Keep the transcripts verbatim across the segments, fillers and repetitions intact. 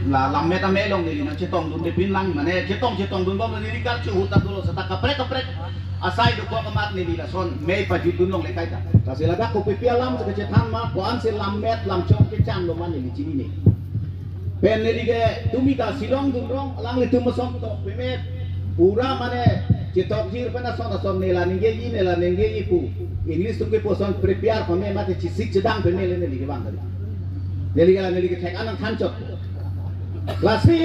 La lammet amei along neli nangchetongdunde pinlang, mane chetong chetongdunbom neli karchu ahut ta dolo seta kaprek kaprek asai dokok amat neli lason mei pajutdun longle kaita. Lasi ladak kopipi alam si kachethan ma, ko-an si lammet lamchong kechanglo ma neli chinine. Pen neli ke tumi ta Shillong dunrong, alanglitum ason tok peme pura mane chetokjir pen ason ason nela ningjeji, nela ningjeji pu English atum kepu ason prepare pame mate chesik chedang peme le neli kevang kali. Neli ke la neli kethek an nangthanchot. Lasi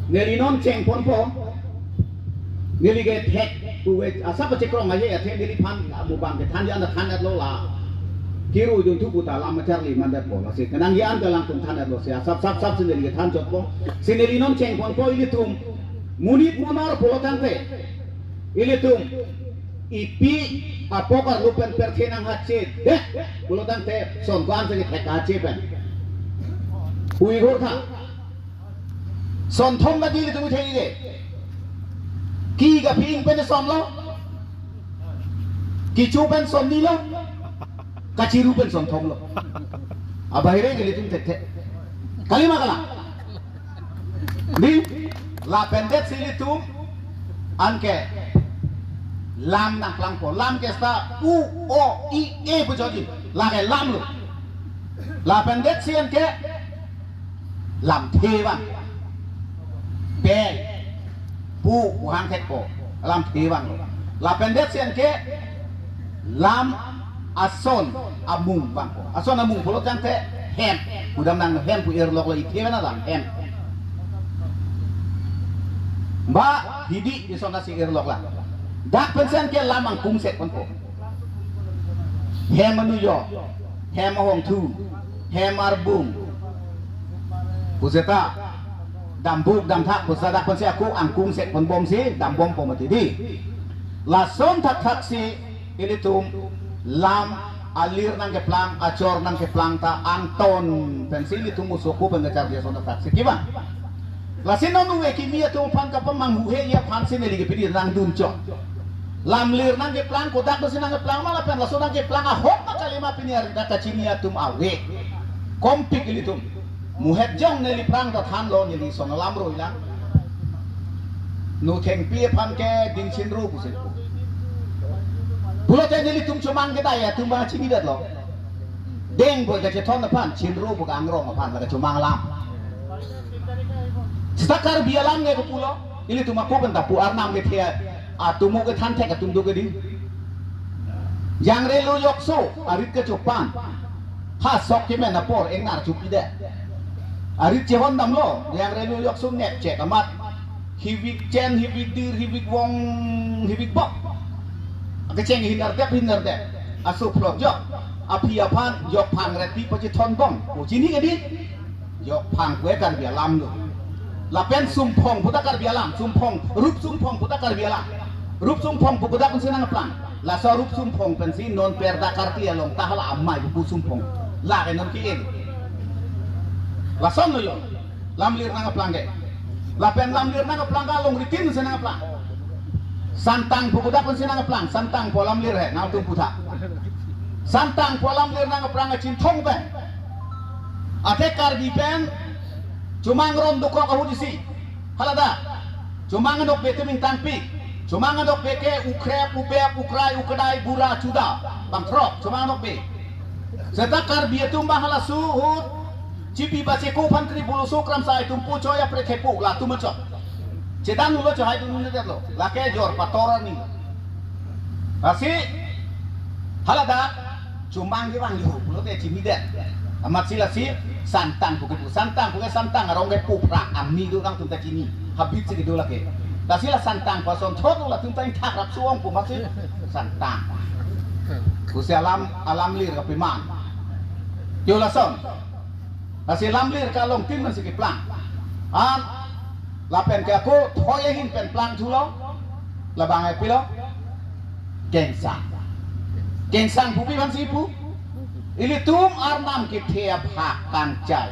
neli non chengponpo. Neli kethek puve asap pachekrong aje athe neliphan mubang kethan jan than-etlo la. Kiru junthu puta lam acharli mandetpo. Lasi kenangji an ta alangtum than-etlo si asap sap sap si neli kethanchotpo. Si neli non chengponpo ilitum. Monit monor pulo tangte ilitum ipi apok arlo pen perthe nanghache deh pulo tangte son ko-an si kethek kache pen hui gur tha. Son thom kadi ilitum ithei de. Ki kaphi ing pen somlo. Kecho pen somnilo. Kachiru pen somthomlo. Abahire ke ilitum thekthe. Kali ma kalang? Di, lapen det si ilitum anke lam nangklangpo. Lam ke seta u, o, i, e pu chotji. Lake lamlo. Lapen det si anke lamthe vang. Pe, pu, pu hangthekpo. Lamthe vanglo. Lapen det si anke lam ason amung vangpo. Ason amung pulo tangte hem. Pudam nang hem pu irlok lo, ithe ven alam hem. Ba hidi ison asi irlok la. Dak pensi anke lam angkung sekponpo. Hem anujo, hem ahongthu, hem arbung. Puseta dambuk damthak pusa dak pensi ako angkung sekponbomsi dambompo mati di. Lason thakthak si ilitum lam alir nangkeplang, achor nangkeplang ta angton pensi ilitum oso ako pen kacharli ason thakthak si kevang. Lasi non uve kimi atum aphan kapamanghuhe aphan si neli ke pini nangdunchot. Lamlir nangkeplang kodak dosi nangkeplang ma lapen laso nangkeplang ahok ma kali ma pini arni ta kachini atum ave. Kompik ilitum. Muhet jong neli prang ta thanlo, neli son alam roi lang. Nu thengpi aphan ke dingchinro pusi. Pulote nelitum chomang kedai atum ba chinidetlo. Deng pu kachethon aphan, chinro pu kangrong aphan, la kachomang alam. Seta Karbi alam nge kepulo, ilitum ako pen ta pu arnam kethe atum o kethan thek atum do kedi. Jangre lo jokso, arit kechopan. Ha sok kemen apor, ingnar chopi det. Arit chehon damlo, jangre lo jokso nepchek amat. Hivik chen, hivik dir, hivik vong, hivik bok. Kecheng hinardep, hinardep. Aso phlok jok. Aphi aphan jokphang repi pachethonbom. O chini kedi? Jokphang pu ke Karbi alam lo. Lapen sumphong puta Karbi alam, sumphong, rup sumphong puta Karbi alam. Rup sumphong pu kodak pensi nangplang. Laso rup sumphong pensi non perda karkli along ta hala amei pu sumphong. Lake non ke-en. Lasonlo jo. Lamlir nangplang ke. Lapen lamlir nangplang ke alongritin si nangplang. Santang pu kodak pensi nangplang, santang pu alamlir he, nangtum putha. Santang pu alamlir nangplang achinthong pen. Athe Karbi pen chomang ron dokok ahut isi. Haladak. Chomang anokbe teming tangpi. Chomang anokbe ke ukrep, ubep, ukrai, ukedai, bura, chuda. Bangthrok, chomang anokbe. Seta Karbi atum ba halaso ahut chipi ba cheko aphan kri bulu sukram sai atum pu choi apre thepo latum achok. Chedan ulo chohai dun ne lo. Lake jor pator ani. Lasi haladak chomang kevang jo pulote chinidet. Amatsi lasi santang pu kepu, santang pu ke santang arong kepu phra ami do nangtum ta chini. Habit si kedo lake. Lasi la santang pu asonthot latum ta ingthak rap suong pu amatsi santang. Pusi alam, alamlir kapiman. Jo lason. Lasi lamlir ke alongtin pensi keplang. An lapen ke ako thoi ahin pen plangthulo. Labang ke pilo? Kengsang. Kengsang pu pi pensi pu? Ilitum arnam kethe aphak kangchai.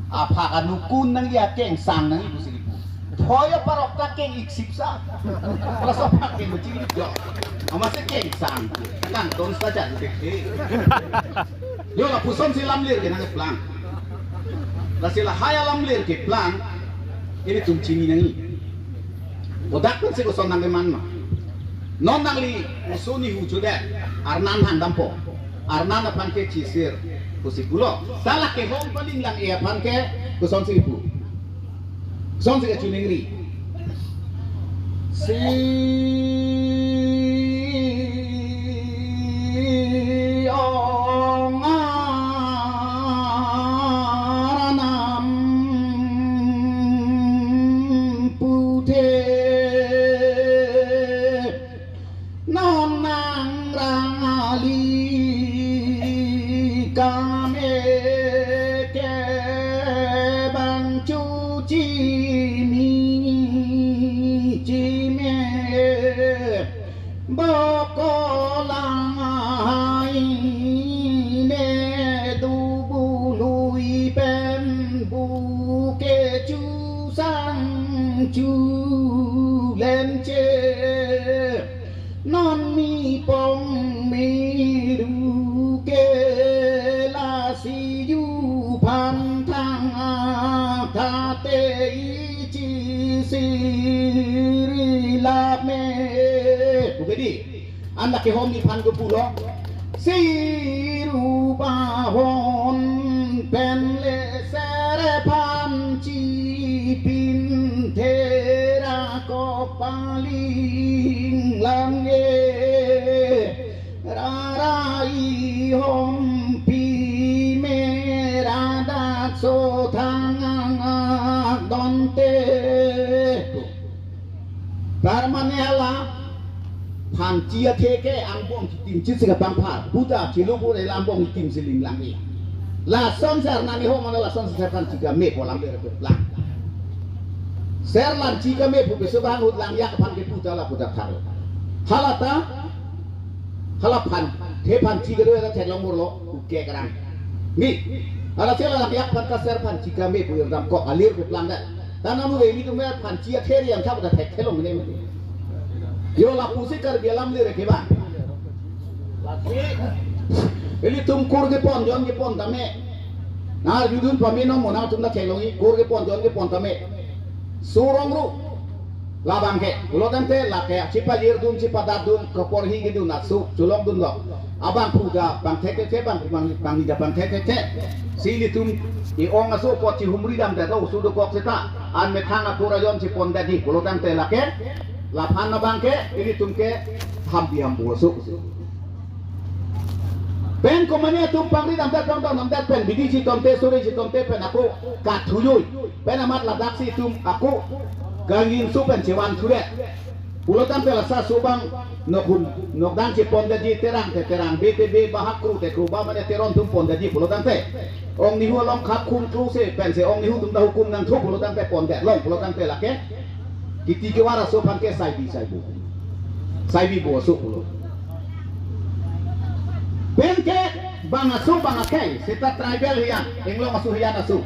Aphak anukun nangji, akengsang nangji pusi kipu. Thoi aparok ta keng-ik sipsa. Laso aphak keng beching jo. Amatsi kengsang. Kangton saja kethe. Jo lapuson si lamlir ke nangplang. Lasi lahai alamlir keplang ilitum chini nangji. Kodak pensi koson nangkeman ma. Non nangli oso nihu chudet, Arnan hangdampo. Arnan aphan ke chisir pusi pulo. Ta la kehom paling lang-e aphan ke kosonsi pu. Kosonsi kachiningri. Si ong Arnam puthe non nangrang ali kame ke bang chu chimi chime boko lang hai ne du bu lui pen bu ke chu sang chu len che. Non mi pong mi ru ke lasi yu phan thang a tha te i chi siri la me. Oke di. An la kehom ni phan ko pulo. Siru pahon pen le sere phan chi pin thera kok paling lang e. Rarai hom pi me radak so thang ang ak don te. Permane hala phan chi athe ke angbong chitim chit si kapangphar. Buta chilu bu re la angbong chitim si ling lang e. Lason sar nani ho mana lason sar phan chi kame po lam le re lang. Ser lan chi kame pu peso bang hut lang yak phan ke puta la puta thar. Hala ta hala phan the phan chi kado la theklong murlo uke karang. Ni hala sela lang yak phan ka ser phan chi kame pu dam kok alir pu lang da. Tanam ave mi tum phan chi athe ri ang thap da thek thelong ne ma. Yo lapusi Karbi alamlir ke ba. Ilitum kur kepon jon kepon tame. Nar judun pame nong mo nangtum ta theklongji kur kepon jon kepon tame. Surong ru. Labang ke, pulo tangte lake, chipalir dun, chipadat dun, kaporhi kedun asu, chulok dunlo. Abang puda, bang thek thek thek, bang, bang, bang nida bang thek thek thek. Si ilitum, i-ong asu apot chihumri damdet lo, oso dokok seta, an methang akur ajon chipondetji, pulo tangte lake, laphan abang ke, ilitum ke, hambi hambu asu. Pen komane atum pangri damdet pangdon damdet pen, bidi chitonte, suri chitonte pen, ako, kathuyui. Pen amat ladak si itum ako gangin su pen chevan thudet. Pulo tangte lasa subang nokhum nokdang chepondetji terang te terang be te be bahak kru te kru ba mane teron atum pondetji pulo tangte. Ong nihu along khap khum kru se pen se ong nihu atum ta hukum nangthu pulo tangte pondet long pulo tangte lake. Kiti kevara asu aphan ke saibi saibu. Saibi bu asu pulo. Pen ke bang asu bang akhei, seta tribal hiyan, inglong asu hiyan asu.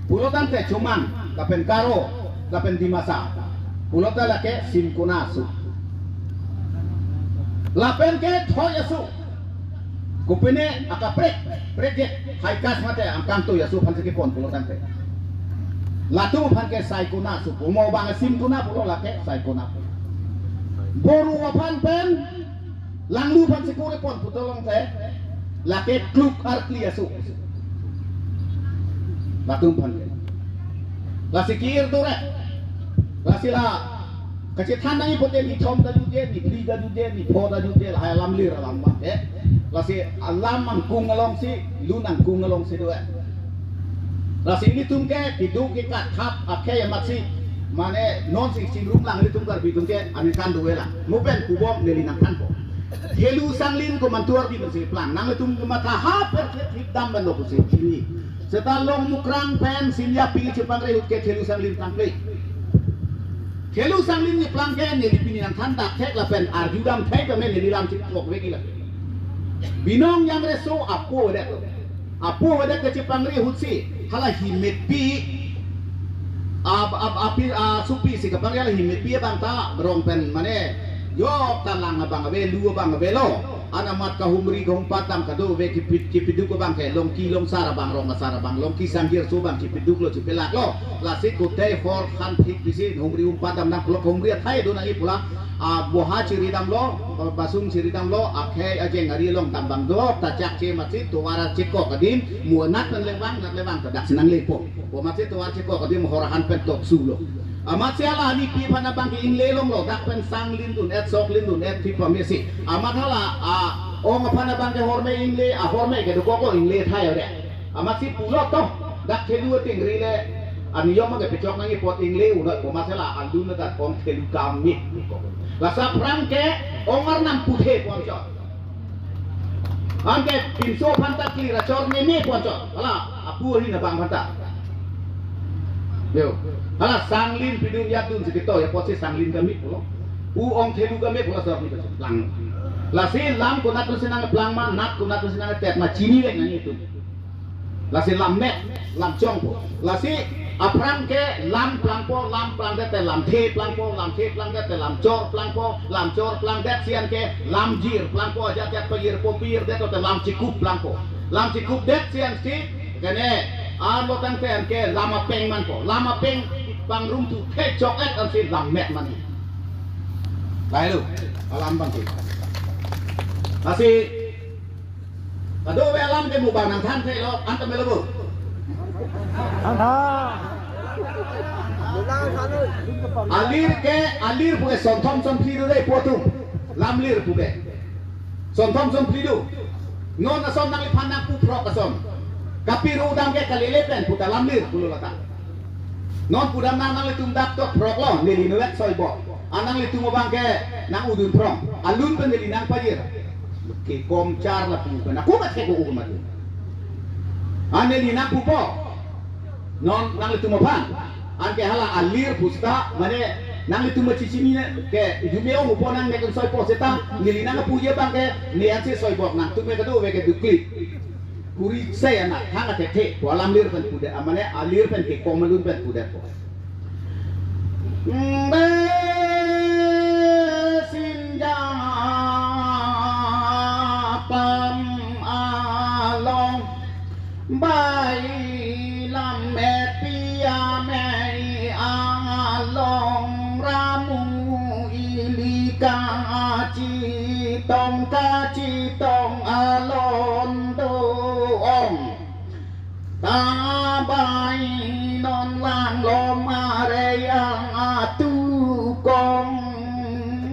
Pulo tangte Chomang, lapen Garo, lapen Dimasa. Pulo ta lake Simkona asu. Lapen ke Thoi asu. Kopine akaprek, prek je, high caste mate angkang Thoi asu aphan si kepon pulo tangte. Latum aphan ke Saikona asu, pumo bang Simkona pulo lake Saikona. Boro aphan pen, Langlu aphan si kore pon putolong te, lake Kluk Arkli asu. Latum aphan ke. Lasi kir dore. Lasi la kachethan nangji pote ni thom ta juje, ni phli ta juje, ni pho ta juje, lahai alamlir alam ba, eh. Lasi alam angkung alongsi, lun angkung alongsi do, eh. Lasi ilitum ke, kidu ke kathap, akhei amatsi, mane non si chingrum lang ilitum Karbi atum ke, aningkan do lang. Mo pen kubom neli nangthanpo. Thelu Sanglin komantu ardi pensi plang. Nanglitum kematha ha per thip dam ban lo pusi chini. Seta Long Mukrang pen Sinja pi chepangre ahut ke Thelu Sanglin tangple. Thelu Sanglin ni plang ke neli pini nangthan dak thek lapen arju dam thek kame neli lam chik kok vek ila. Binong Jangreso apo dek. Apo dek kachepangre ahut si hala himepi ab ab api a supi si kapangre hala himepi abang ta berong pen mane yok ta lang abang ave lu abang ave lo. An amat kahumri kahumpat dam kadokave kipit kipiduk abang ke Longki Longsar abang, Rong Asar abang, Longki Sanggir so abang kipiduk lo, kipilak lo. Lasi kotei hor khan thik pisi humri humpat dam nang pulo, humri athai do nangji pulo. Ah, boha chiri dam lo, basung chiri dam lo, akhei ajeng ari along dam abang do, ta chak che masi tovar chekok adim, mu anat pen lengvang, nat lengvang ta dak si nanglengpo. Bo masi tovar chekok adim hor han pen tok su lo. Amatsi hala anipi aphan abang ke ingle longlo, dak pen sang lindun et, sok lindun et, thip pamesi. Amat hala, a, ong aphan abang ke horme ingle, a, horme ke dokok lo, ingle thai ore. Amatsi pulo to, dak thelu ating ri le, aniyom ke pechok nangji apot ingle unat, bo masi hala alun dak ong thelu kam ni. Lasi aphrang ke ong arnam puthe ponchot. Anke pinso aphan ta klir, achor meme ponchot. Hala, apu ahin abang aphan ta. Yo. Hala, sang lin pidun yadun si ketoya apotsi sang lin kami pulo. Pu ong thelu kami pulo, sor ni lang. Lasi lam konat si nangplang ma, nat konat si nangtet ma, chini lek nangji atum. Lasi lam met, lam chongpo. Lasi aphrang ke lam plangpo, lam plangdet te lamthe plangpo, lamthe plangdet te lamchor plangpo, lamchor plangdet si anke lamjir plangpo, ajat jat pajirpo, pajirdet te lamchikup plangpo. Lamchikupdet si ansi kene arlo tangte anke lam apeng manpo. Lam apeng pangrumthu thek chok et ansi lam met man. Lahelo, alam abang ke. Lasi kadokave alam ke mu abang nangthan thelo, anta melo bo. Anta. Alir ke, alir pu ke sonthom sonphli do dei pu atum. Lamlir pu ke. Sonthom sonphli do. Non ason nangliphan nangpu phrok ason. Kapiru dam ke kalele pen puta lamlir pulo lata. Non pudam nang nanglitum dak tok phrok lo, neli nolek soibok. An nanglitum abang ke nang-udun phrong. Alun pen neli nangpajir. Kekom char lapu pen. Aku mat ke ko umat. An neli nangpupo. Non nanglitum aphan. Anke hala alir pu seta, mane nanglitum ma chichinine ke, jume ong upo nang nek soipo seta, neli nangpuji abang ke, ne ansi soibok nangtum ke kadokave ke dukli. Kuri se anak, hang atekte, pu alamlir pen pudet, amane alir pen kekom alun pen pudet po. Be sinja pam along, bai lam me pia me along, ramu ili kachitong kachitong alon do ong. Tabai non lang lom are yang atukong,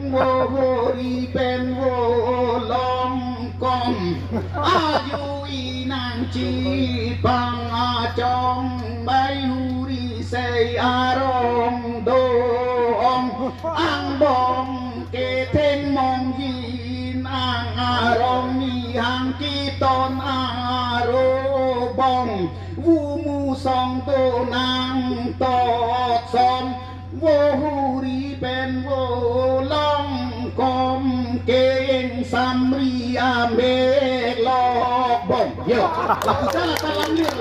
wo hori pen wo longkong, aju inang chipang achong, bai huri sei arong do ong, angbong ketheng mong jin ang arong, ni hang kiton aro bong, vumu song to nang tot som, wo huri pen wo longkong, keng samri amek lok bong. Yo, lapu ta la ta lamlir.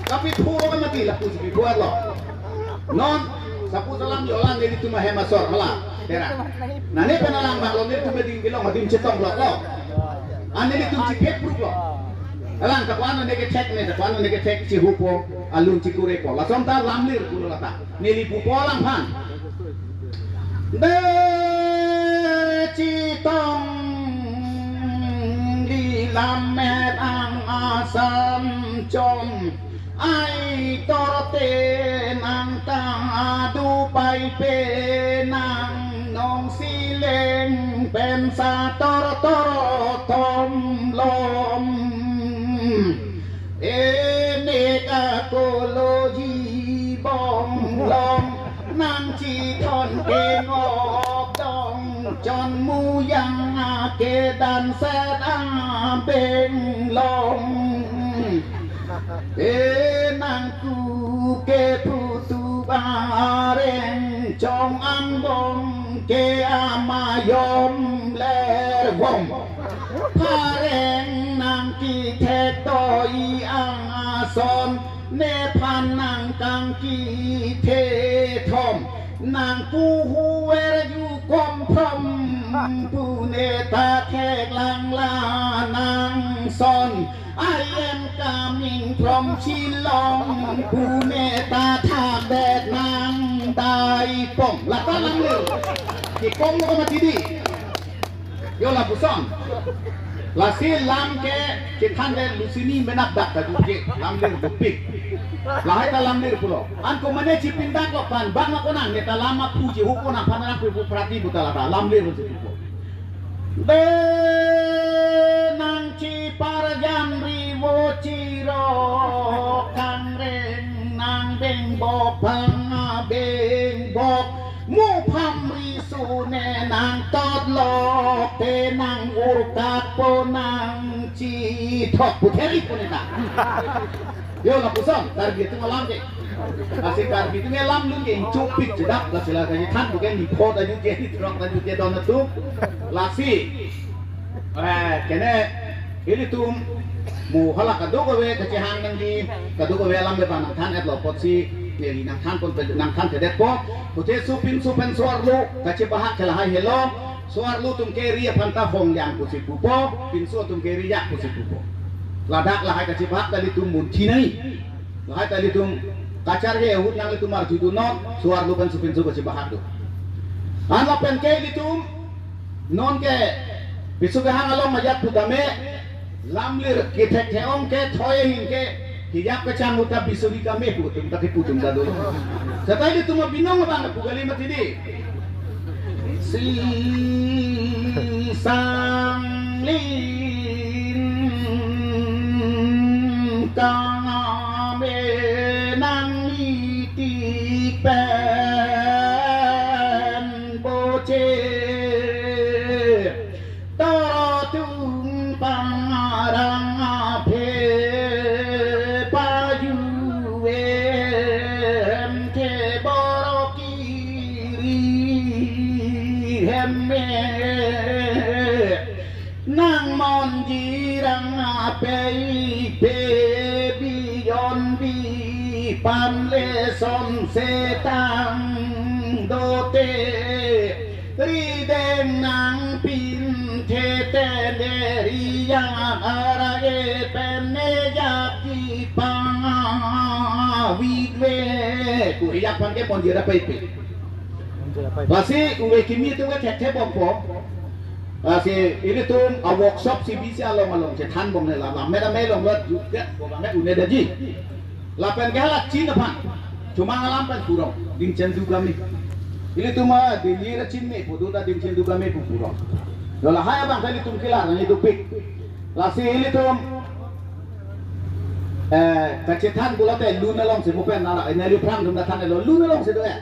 Tapi phu lo kan mati, lapu si phu lo. Non, sapu salam yo lang nelitum ahem asor, hala, tera. Nane pen alang bang lo, nelitum ding bilong, adim chetong lok lo. An nelitum chipet pruk lo. Alang, ta ko-an neke thek ne, ta ko-an neke thek chihupo, alun chikurepo. Lason ta lamlir pulo lata. Neli pupo alangphan. De chitong di lam met ang asam chom. Ai tor te nang ta adu pai pe nang nong sileng pen sa tor tor thom lom. Emek akoloji bong long nang chithon ke ngop dong chon mu yang ake dan set abeng long. Enang ku ke putu bareng chong angbong ke amayom ler bom. Pareng nang kithek doi ang ason, nephan nang kang kithe thom. Nang puhu where you come from, pune ta thek lang la nang son. I am coming from Shillong, pune ta thak det nang dai pong. Lata lang le. Ki pong lo ma tidi. Yo lapuson. Lasi lam ke chethan de lusini menap dak ta dupik. Lam lir dupik. Lahai ta lam lir pulo. Anke mane chipindak lo pan bang ako nang neta lam aphu ji huko nang pan nang pu prati buta lata lam lir pusi pupo. Be nang chiparjan rivo chiro kangreng nang bengbok pang bengbok. Mupham risu ne nang totlok te nang urkak po nang chithok putheri puneta. Yo lapuson Karbi atum alam ke. Lasi Karbi atum alam lun ke inchupik chedak lasi la kachethan bukan ni pho ta ju ke ni trok ta ju ke don atum. Lasi. Eh, kene ilitum mo hala kadokave kachehang nangji, kadokave alam de bang nangthan etlo apotsi neli nangthan pon pe- nangthan kedetpo. Pute supin supen so-arlo kachebahak ke lahai helo. So-arlo atum ke ri aphan ta hong yang pusi pupo, pinso atum ke ri yak pusi pupo. Ladak lahai kachebahak ta ilitum munthi nai. Lahai ta ilitum kacharhe ahut nanglitum arjudun non, so-arlo pen supin so kachebahak do. An lapen ke ilitum non ke pisu kehang along majat putame lamlir kethek theong ke thoi ahin ke hijap kechang uta bisuri kame pu atum ta kipu atum ta do. Seta ilitum abinong abang pu kali mati di. Si sanglin kang ame nang iti pen boche. Toro tung pangarang aphe pajuem the borok kiri hemme. Nang monjirang apei pe bijon bi pamle son setang dote. Rideng nang pin the tele riya arage pen ne jati pang awidwe. Ku riya pang ke monjira paipe. Lasi uwe kimi tu ke thek thek bompo. Lasi ilitum a workshop si bisi along along chethan bom ne la la mera me long lot juga bom ne une daji. Lapen ke hala chin aphan. Chomang alam pen purong. Dingchen du kami. Ilitum a dingli ra chin me pudu ta dingchen du kami pu purong. Yo lahai abang kali tum kilar ni dupik. Lasi ilitum. Eh, kachethan pulote lun along si mupen nala. Ini li phrang dum dathan lo lun along si do eh.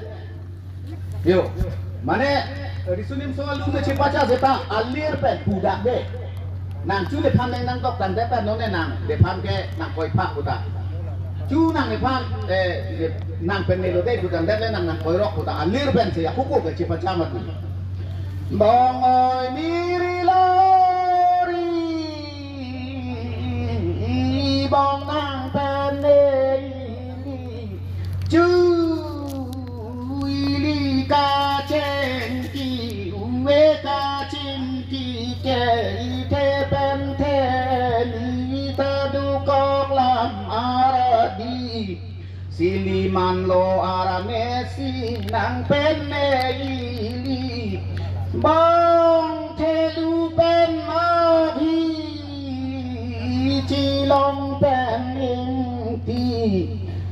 Yo. Mane risu nimso alun ke chepacha seta alir pen pudak de. Nang chu lephan neng nang tok tang det ta non ne nang lephan ke nang koi phak puta. Chu nang lephan eh nang pen melo de puta det le nang nang koi rok puta alir pen se aku ko ke chepacha mati. Bong oi miri lori bong nang pen ne ili. Chu ili kachengki uwe kachingki ke ithe pen the ni ta dukok lam aradi. Siliman lo arane si nang pen ne ili. Bong thelu pen mabhi chilong pen ingti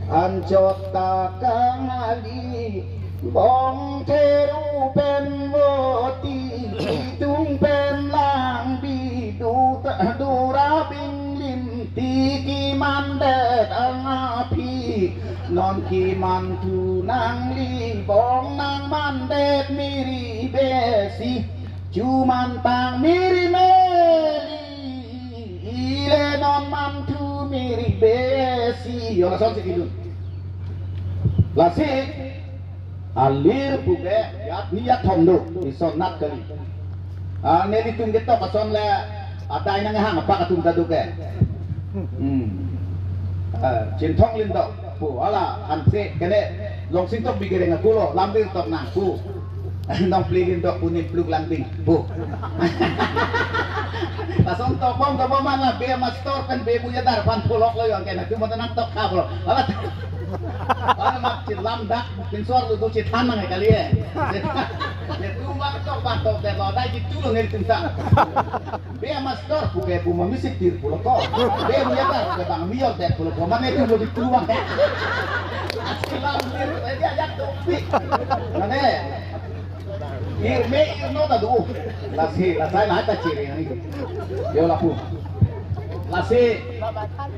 anchot ta kangali. Bong theru pen voti, itung pen langbi, du dura binglim tiki mandet ang aphi. Non ki manthu nangli bong nang mandet miri besi. Chu mantang miri meli, ile non manthu miri besi. Yo lason si kilun. Lasi alir puke yat ni yat thom do isonat kali. Ah, nelitum ketok ason le adai nang hang apak atum ta do ke. Hmm. Ah, Chinthong Lindok pu hala hanse kene Longsing Tokbi kereng ako lo, lamdir tok nang pu. Nong plilin tok pu, nim pluk lang ding pu. Lason tokbom tokbom mana be mastor pen be Bujadar aphan pholok lo, yang kena tu mata nang tok kap lo. Amat, amat chelam dak pinsor lu tu chethan nang kali eh. Chethan. Chethan tok ba tok det lo, dai jitu lo nelitum ta. Be mastor pu ke pu ma misi tir pulo ko. Be Bujadar pu ke bang miyor det pulo ko. Mane tu lo di tu bang. Chelam tir, eh, dia ajak Tokbi. Mane. Ir me ir no ta do. Lasi, lasai na ta chiri ni. Yo lapu. Lasi.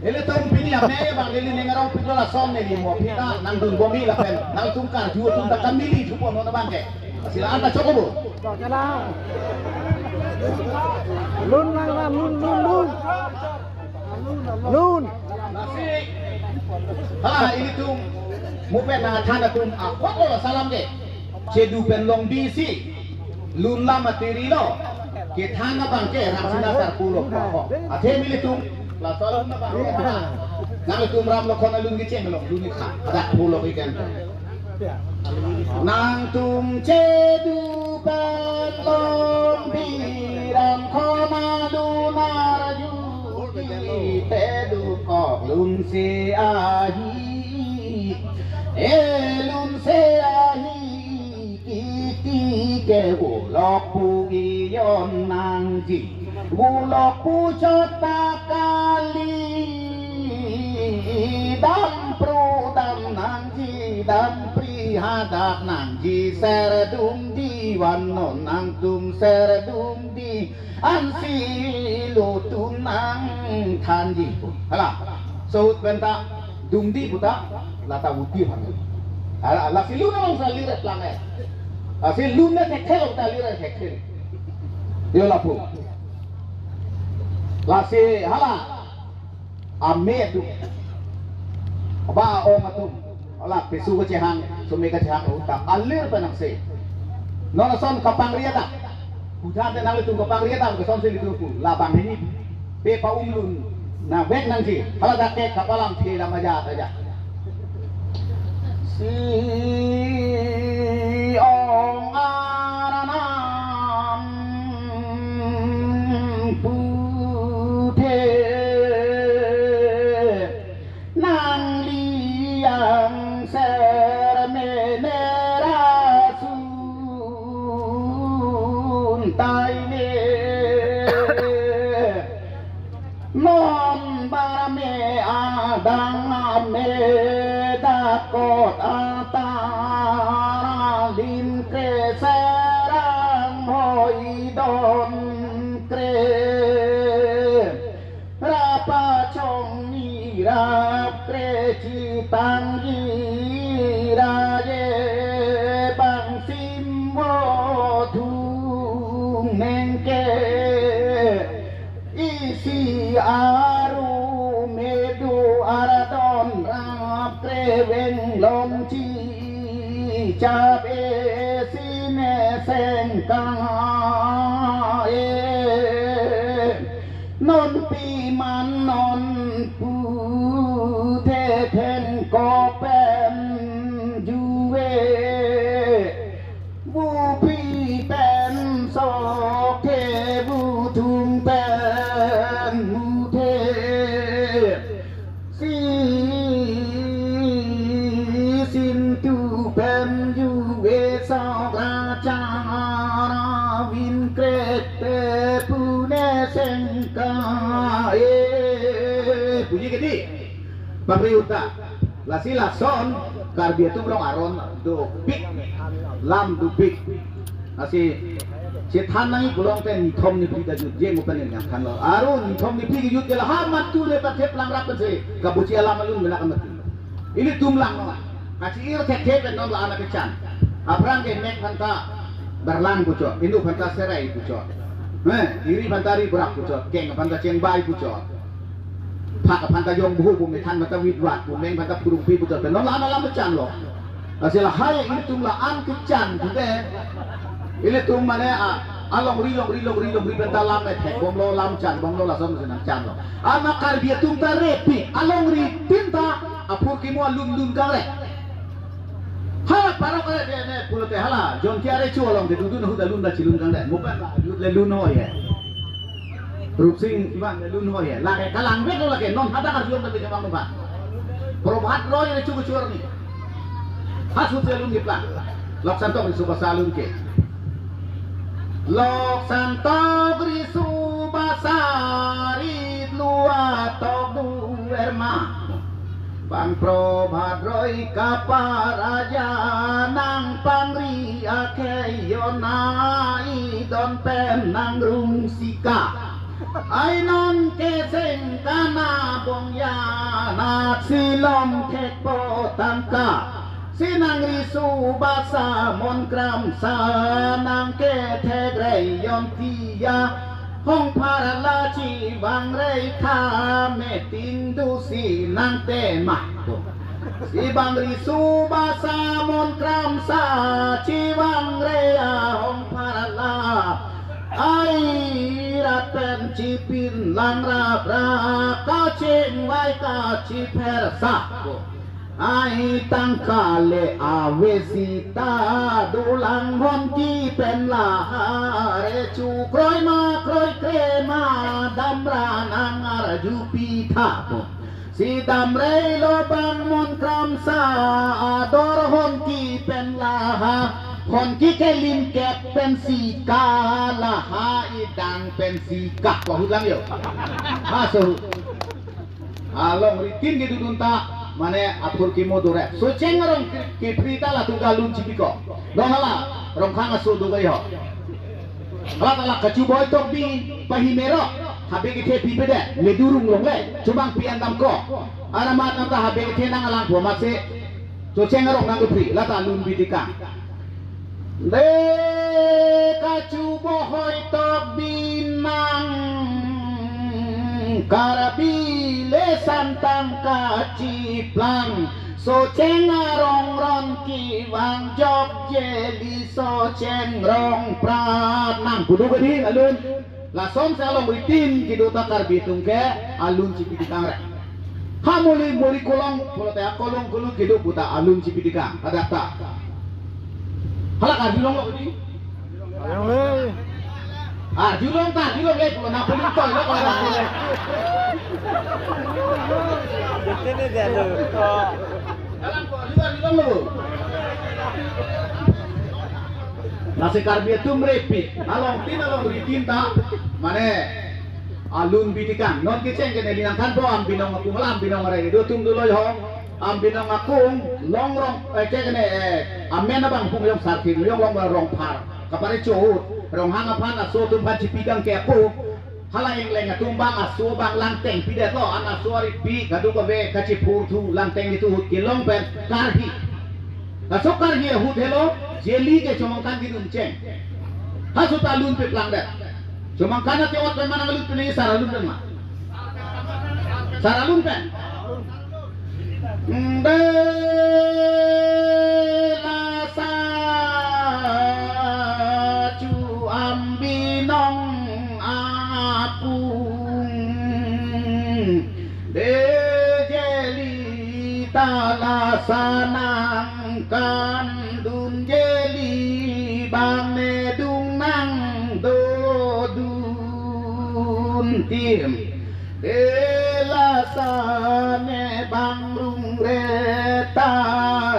Ilitum pini ame bang ili ning arong pik lo, lason neli mo pita nangdun bom-i lapen nangtum karju atum ta kamili thupo non abang ke. Lasi la-an ta choklo bo. Lun lang lang, lun, lun, lun. Lun. Lasi. Ha, ilitum mupet nangthan atum akot lo salam ke. Chedu pen long bisi. Lun lam atiri lo. Kethan abang ke rap sina sar pulo ko. Athe ilitum lason abang ke. Nangtum Ram Lokhon alun kecheng lo, lun ikha. Ada pulo ikan. Nangtum chedu pen long bi Ram Lokhon alun arju, chedu kok lun se ahi, e lun se ahi, kiti ke ulok pu giyon nangji, ulok pu chot ta kali, dam pro dam nangji, dam pri hadak nangji, ser dum di van non nangtum ser dum di ansi lo tu nangthanji pu. Hala, sahut pen ta dum di pu ta, la ta uti han. Hala, lasi lun along sa liret lang eh. Lasi lun ne thekthe lo ta liret thekthe. Yo lapu. Lasi hala. Ame atum, ba ong atum, ala pesu kachehang, sume kachehang, uta alir penang se. Non ason kapangri adak. Ujan te nanglitum kapangri adak, keson se litum pu. Labang hini pe pa umlun na vek nangji. Hala dak ke kapalam the la maja aja. Si ong aranam puthe nangliang ser menerasun taine. Non bar me adang ame dakot atar alim kre serang hoi don kre. Rapa chong ni rap kre chitang gi raje bang sim vo thung neng ke. Isi aru medu aradon rap kreveng longchi chap esi ne sengkang e. Non pi man non pu the then ko pen juve. Bupi pen sok the, buthung pen mu the. Si sintu pen juve sok rachara vin krek te pune sengka e. Puji kedi. Pagri uta. Lasi lason Karbi atum along aron dopik, lam dopik. Lasi chethan nangji pulote nithom niphli ta jut je mo pen nangthan lo. Aron nithom niphli kejut ke la ha matu le ta thep lang rap pensi kabuchi alam alun mena kamati. Ilitum lang no. Kachi-ir thekthe pen non la anak kechan. Aphrang ke mek phanta berlang puchot, inut phanta serai puchot. Eh, iri phanta ri brak puchot, keng phanta chengbai puchot. Phak aphanta jong buhu pu, methan aphanta witwat pu, meng aphanta phurungpi pu, tote non la-an alam kechan lo. Lasi lahai ilitum la-an kechan pute. Ilitum mane a, alongri longri longri longri penta lam methek bomlo, lam chan bomlo, lason si nangchan lo. Anak Karbi atum ta repik, alongri tin ta aphurkimo alun lun kangre. Hala parok kare de ne pulote hala Jontia Recho along kedodun ahut alun ta chelun kangdet. Mopen la ahut le lunhoi he. Rupsing Ivan le lunhoi he. Lake kalang vek lo lake non hadak arjulong tapi jamang lupa. Probhat Roy Recho kechor ni. Hasut le lun keplang. Lok Santok Riso Basa alun ke. Lok Santok Riso Basa rit lua tok du erma. Bang Probhat Roy kaparaja nangpangri akhei yona idon pen nangrungsika. Ai non keseng kana bong ya nat silom thekpo tangka. Si nangriso basa mon kramsa nangkethek rei yon tiya. Hong pharla chevang rei tha meeting do si nangtema. Si bang riso basa mon kramsa chevang rei ahong pharla. Ai rat pen chipin lang rap ra kachingvai kachiphersa. Ai tangka le ave sita dolang Honki pen la Recho kroi ma kroikre ma damra nangarju pitha po. Si damrei lo bang mon kramsa ador Honki pen la Honki kelim kep pen sika la idang pen sika. Pahulang yo. Aso. Along ritin kedodun ta mane aphurkimo dorep. Socheng arong ke-, kepri ta latum ta alun chipikok. Dong hala Rongkhang aso do kai ho. Hala ta la Kachubo Hoitokbi pahimero. Habe kethe pipedet. Ledurung longle. Chobang pi an damkok. Aramat nang ta habe kethe nang alang po matse. Socheng arong nangkepri, lata alun bitikang. De Kachubo Hoitokbi nang Karbi le santang kachiplang. Socheng arong ron kevang jok jeli Socheng Rongprat nang pudu kadi alun. Lason si along ritin kedo ta Karbi atum ke alun chipitikang re. Ha muli muli kolong pulote akolong kolong kedo puta alun chipitikang. Hadak ta. Halak arjulong lo di. Arjulong ta arjulong le pulo na pulo toi lo ko le. Dalam ko arjulong lo. Nasi Karbi atum repit, along tin along ritin ta, mane alun bitikang. Non kecheng kene linang than po Ambinong akung, hala Ambinong arai do tum do loi ho. Ambinong akung longrong, eh, kecheng kene, eh, amen abang pung yong sarkin yong long Rongphar. Kapare cho Ronghang aphan aso atum aphan chipikang ke ako. Hala ingleng atum bang aso bang langteng pidet lo, an aso ari pi kadu kave kachiphurthu langteng itu ahut kelong pen karhi. Laso karhi ahut helo jeli ke chomangkan kedun cheng. Haso ta alun peplangdet. Chomangkan ate ot pen mana alun pen sar alun pen ma. Sar alun pen. Nde lasa chu Ambinong apung. De jeli ta lasa nangkandun jeli bang ne dung nang dodun tim. De lasa ne bang rung re ta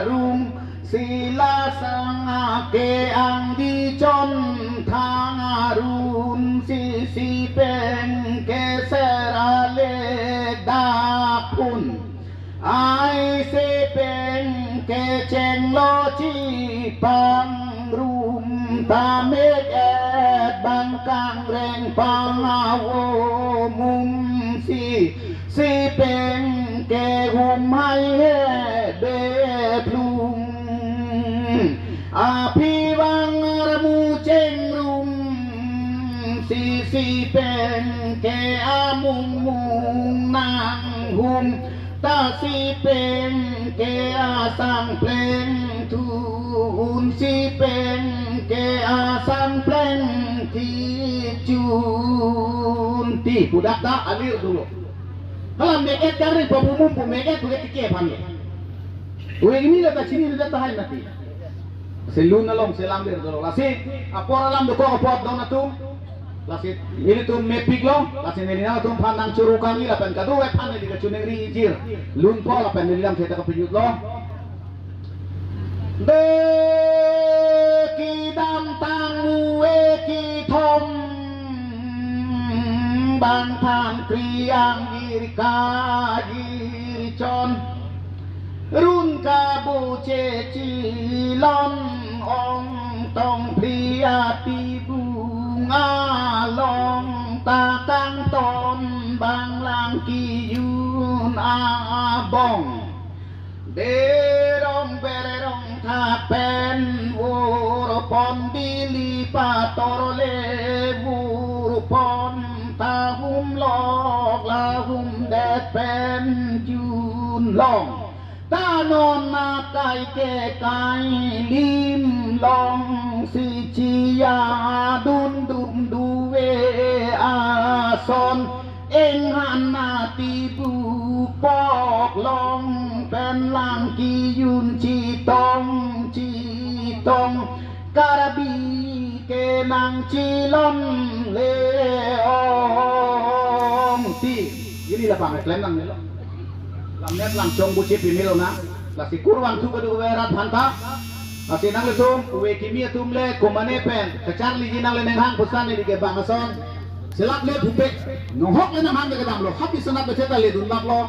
rung si lasa ke-ang di chon thang arun si si pen keser ale dak un. Ai si pen kecheng lo chipangrum ta mek et bang kangreng pangavo mum si si pen kehum hai he beplung. Aphi bang armu chengrum si si pen ke amung mung nanghum ta si pen ke asang pleng thu un si pen ke asang pleng thi chun ti pudak ta alir dulu. Hala mek et kangring pabumum pu mek et pu ke tike aphan lo. Ove kimi la ta chini ta tahai mati. Si lun along si lamlir dolo. Lasi apor alam dokok apot don atum. Lasi ilitum mepiklo. Lasi neli nangtum aphan nangchoro kangni lapen kadokave aphan neli kachiningri ingjir. Lunpo lapen neli lamthe ta kapejutlo. De kedamtang ove kethom bangphan kriang ir kajir chon. Run kabuche chilon ong tong phri atibung along ta kangton bang lang kejun abong. Derong berong thapen vorpon dili pator le vorpon ta humlok la humdet pen junlong. Ta non akai kekai limlong si chia dun dum duve ason. Enghan atibuk poklong pen lang kejun chetong chetong Karbi kenang chilon le ong ti. Ili labang klem nangnelo. Lamnet lamchong buche pimilo na. Lasi kurvangthu kadokave arat aphanta. Lasi nanglitum ove kimi atum le komane pen kacharliji nangle nanghang pusan neli ke bang ason. Selak le pupe. Nohok le nanghang ke damlo. Happy Senat beche ta ledun laplo.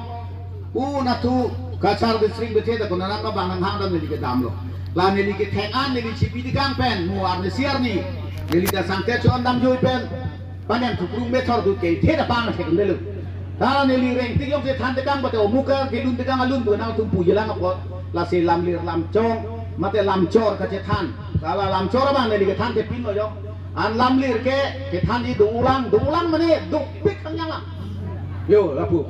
U nathu Cachar district beche ta konat ma bang nanghang dam neli ke damlo. La neli kethek an neli chipi dikang pen mo arnisi arni. Neli ta sangte chon damjoi pen. Panem thukrung methor dut ke the da pang thek delo. Ta neli rengtik jongsi than tekang pate omukar kelun tekang alun bu nangtum puji lang apot. Lasi lamlir lamchong mate lamchor kachethan. Sala lamchor abang neli kethan thepinlo jong. An lamlir ke kethanji do-ulang, do-ulang mane dopik kang yang lang. Yo lapu.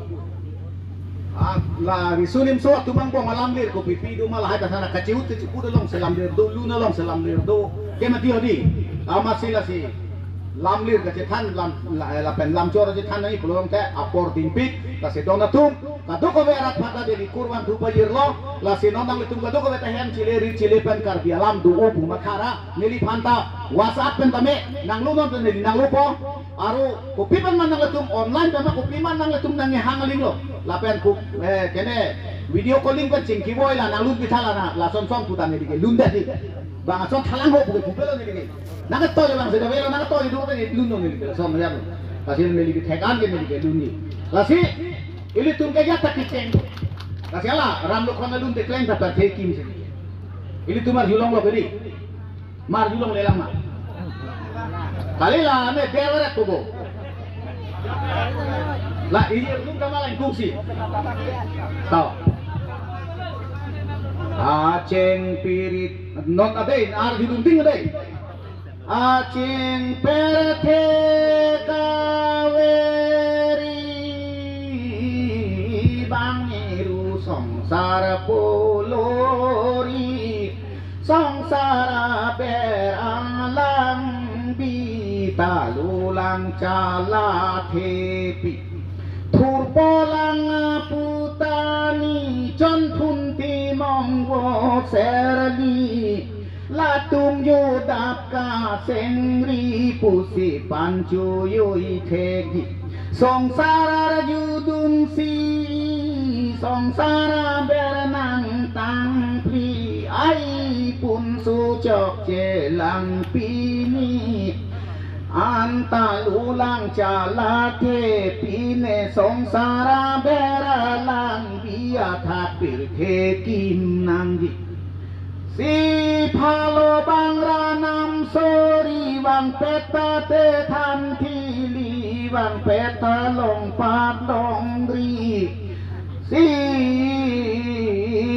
Ah, la riso nimso atum angbong alamlir kopipi do ma lahai ta sana kachihut kachihut along si lamlir do, lun along si lamlir do. Ke mati odi. Amatsi lasi lamlir kachethan lam la, lapen lamchor kachethan nangji pulo tangte apor dingpik lasi don atum kadokave arat aphanta neli kurvangthu pajirlo. Lasi non nanglitum kadokave ta hem chile ri chile pen Karbi alam do-o pu mathara neli aphanta WhatsApp pen tame nanglunon ta neli nanglupo. Aro kopi pen ma nanglitum online pen ma kopi ma nanglitum nanghang alinglo. Lapen ko, eh, kene video calling pen chingki boi la nanglun pitha la na lason son puta neli ke lundet di. Bang ason thalang ho puke pupelo neli ke. Nangketoi bang se kavelo nangketoi do ke lunnon neli ke lason ya. Lasi neli ke thek an ke neli ke lunji. Lasi ilitum ke ya ta kecheng. Lasi ala ram lo khon lun tekleng ta perthe kim se. Ilitum arjulonglo ke di. Mar julong lelang ma. Kali la ne der weret kobo. La ini ardum kama lain kungsi. Tau. Acheng pirit non adai arjudun ting adai. Acheng perthe kaveri bang iru songsar polori. Songsar aber alang bi talulang chala thepi. Thurpolang aputani chonphun timong vo serli. Latum jodap kasengri pusi panchuyui thekji. Songsar arjudunsi, songsar aber nangtangphli, ai pun suchok chelang pini. Anta lulang chala thepi ne songsar aber alang bi athak pirthe kim nangji. Si phalo bang ranam sori bang peta te than thili bang peta long pat long ri. Si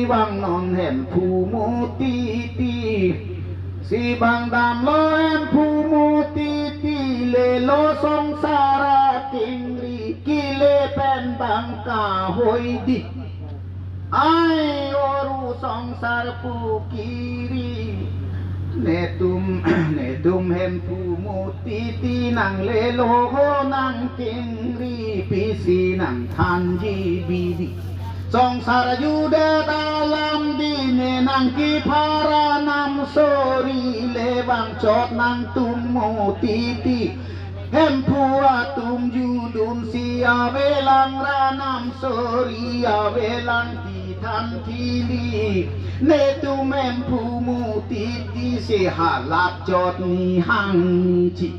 bang non Hemphu mutiti. Si bang damlo Hemphu mutiti lelo songsar akengri kile pen bang kahoi di. Ai oru songsar pukiri. Netum, netum Hemphu mutiti nanglelo ho nangkengri pisi nangthanji bidi. Songsar judet alam dine nangkepara nam sori le bangchot nangtum mutiti. Hemphu atum judun si avelang ra nam sori avelang ti than thili. Netum hemphu mutiti si halat chot ni hangji.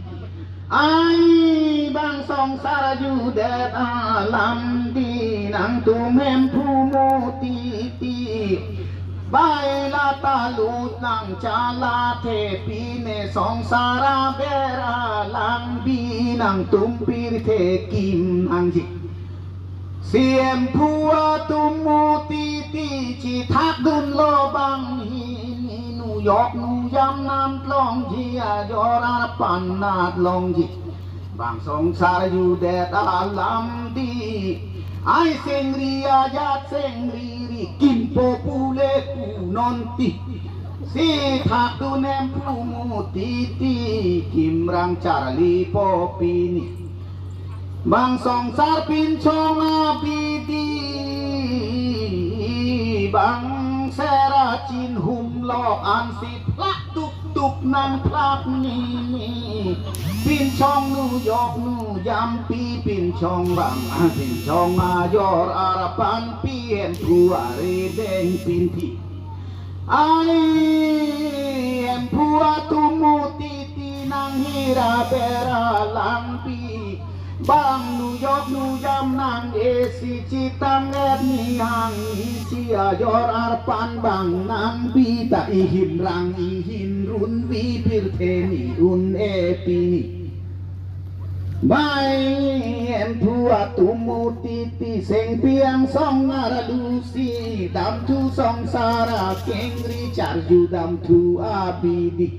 Ai bang songsar judet alam di nangtum hemphu mutiti. Bai la talut nang chala the pine songsar aber alam bi nangtum pirthe kim nangji. Si hemphu atum mutiti chithak dunlo bang hini nuyok nuyam nat longji ajor arpan nat longji. Bang songsar judet alam di ai sengri ajat sengri ri kimpo pule punon ti. Si thak dun hemphu mutiti kimrang charli po pini. Bang songsar pinchong abidi bang sera chinhum lok ansi plak tuk tuk nang plak nini. Pinchong nuyok nuyam pi pinchong bang pinchong ajor arpan pi hemphu are deng pinthi. Ai hemphu atum mutiti nang hira bera langpi. Bang nuyok nuyam nang esi chitang et ni hang isi ajor arpan bang nang bi ta ihin rang ihin run bi pirthe ni un e pini. Bai hemphu atum mutiti seng piang song nara lusi damthu songsar akengri charju damthu abidi.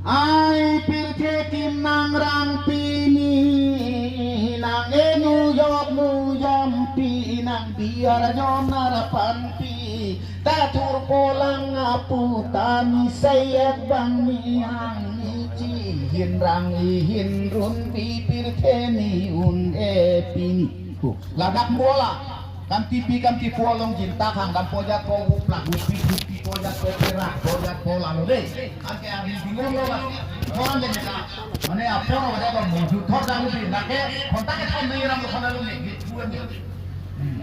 Ai pirthe kim nang rang pini nang e nuyok nuyam pi nang biar jon nara pan pi. Ta thur polang apu tani sayat bang ni hang ni chi hin rang ihin run bi pirthe ni un e pini. Ladak bola kan tipi kan tipu along jinta khang kan pojat ko uplak upi upi pojat ko perak pojat bola lo de. Kan ke abi bingung lo kan. Koran de ka. Mane apor ada ko muju thor dang upi nake kontak ke thon ni ram ko na lo ni.